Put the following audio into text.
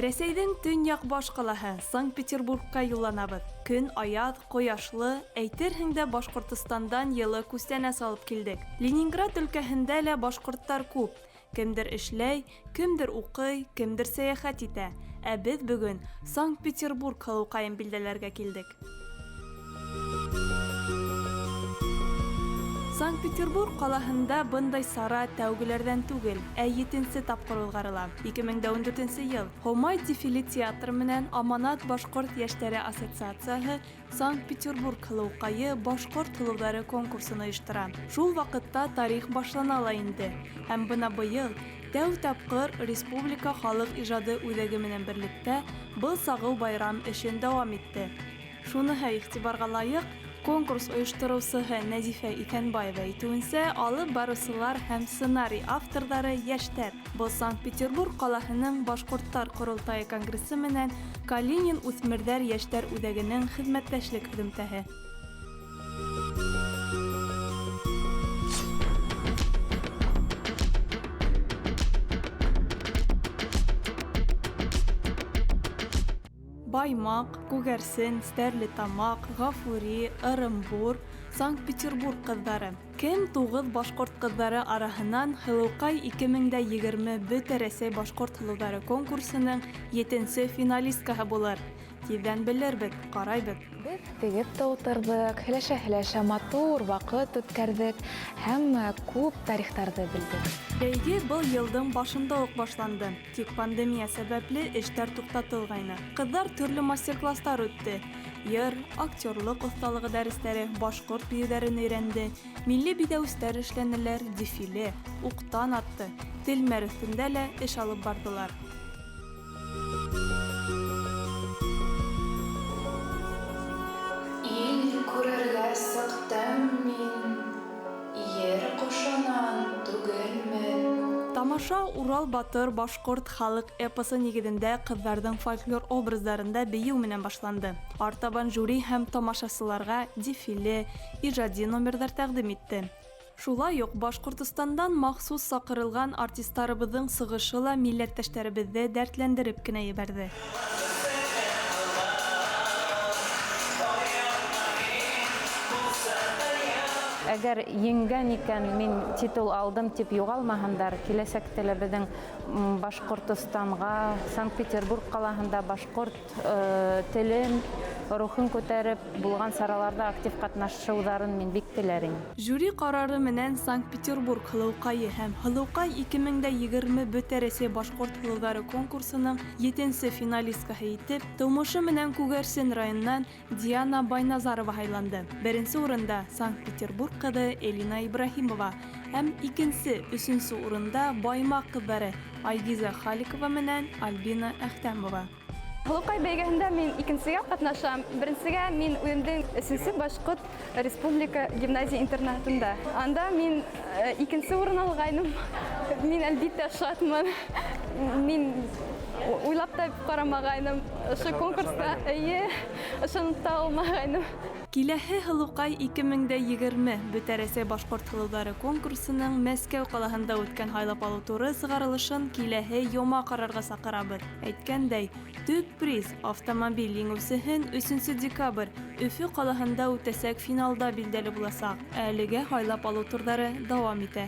Рәсәйҙең төньяҡ баш ҡалаһы Санкт-Петербургка юлланабыҙ. Көн аяҙ, ҡояшлы, әйтерһең дә Башҡортостандан йылы күстәнәс алып килдек. Ленинград өлкәһендә лә башҡорттар күп. Кемдер эшләй, кемдер уҡый, кемдер сәйәхәт итә. Ә беҙ бөгөн Санкт-Петербург һылыуҡайын билдәләргә килдек. Санкт-Петербург ҡалаһында бындай сара тәүгеләрҙән түгел, ә етенсе тапҡыр уҙғарыла. 2014 йыл Һомай дефиле театры менән Аманат башҡорт йәштәре ассоциацияһы Санкт-Петербург һылыуҡайы башҡорт һылыуҙары конкурсын ойоштора. Шул ваҡытта тарих башлана ла инде. Һәм бына быйыл тәү тапҡыр республика халыҡ ижады үҙәге менән берлектә был сағыу байрам эшен дауам итте. Шуныһы иғтибарға лайыҡ, конкурс ойоштороусыһы Нәзифә Иҫәнбаева әйтеүенсә, алып барыусылар һәм сценарий авторҙары йәштәр. Был Санкт-Петербург ҡалаһының Башҡорттар ҡоролтайы конгрессы менән Калинин үҫмерҙәр йәштәр үҙәгенең хеҙмәттәшлек һөҙөмтәһе. Баймаҡ, Күгәрсен, Стәрлетамаҡ, Ғафури, Ырымбур, Санкт-Петербург ҡыҙҙары. Кем туғыҙ башҡорт ҡыҙҙары араһынан Һылыуҡай 2020 Бөтә Рәсәй башҡорт һылыуҙары конкурсының етенсе финалисткаһы булыр? Тиҙҙән белербеҙ, ҡарайбыҙ. Беҙ тегеп тә ултырҙыҡ, һөйләшә-һөйләшә матур ваҡыт үткәрҙек һәм күп тарихтарҙы белдек. Бәйге был йылдың башында уҡ башланды. Тик пандемия сәбәпле эштәр туҡтатылғайны. Ҡыҙҙар төрлө мастер-класстар үтте. Йыр, актерлыҡ оҫталығы дәрестәре, башҡорт бейеүҙәрен өйрәнде, милли биҙәүестәр эшләнеләр, дефиле, уҡтан атты, телмәр өҫтөндә лә эш алып барҙылар. Ил күрергә сыҡтым мин, Ер ҡошонан түгелмен. Тамаша Урал батыр башҡорт халыҡ эпосы нигеҙендә ҡыҙҙарҙың фольклор образдарында бейеү менән башланды. Артабан жюри һәм тамашасыларға дефиле, ижади номерҙар тәҡдим итте. Шулай уҡ Башҡортостандан махсус саҡырылған артистарыбыҙҙың сығышы ла милләттәштәребеҙҙе дәртләндереп кенә ебәрҙе. Әгәр еңгән икән, мин титул алдым тип юғалмаһындар. Киләсәктә лә беҙҙең Башҡортостанға, Санкт-Петербург ҡалаһында башҡорт телен, рухын күтәреп булған сараларҙа актив ҡатнашыуҙарын мин бик теләр инем. Жюри ҡарары менән Санкт-Петербург һылыуҡайы һәм Һылыуҡай 2020 Бөтә Рәсәй башҡорт һылыуҙары конкурсының етенсе финалисткаһы итеп, тыумышы менән Күгәрсен районынан Диана Байназарова һайланды. Беренсе урында Санкт-Петербург ҡыҙы Элина Ибраһимова һәм икенсе, өсөнсө урында Баймаҡ ҡыҙҙары Айгизә Халикова менән Альбина Әхтәмова. Һылыуҡай бәйгеһендә мин икенсегә ҡатнашам. Беренсегә мин үҙемдең өсөнсө башҡорт республика гимназия интернатында. Анда мин икенсе урын алғайным. Мин, әлбиттә, шатмын. Мин уйлап та ҡарамағайным. Ошо конкурста, эйе, ышанып та алмағайным. Киләһе Һылыуҡай 2020 Бөтә Рәсәй башҡорт һылыуҙары конкурсының Мәскәү ҡалаһында үткән һайлап алыу туры сығарылышын киләһе йома ҡарарға саҡырабыҙ. Әйткәндәй, төп приз, автомобиль еңеүсеһен өсөнсө декабрь Өфө ҡалаһында үтәсәк финалда билдәле буласаҡ. Ә әлегә һайлап алыу турҙары дауам итә.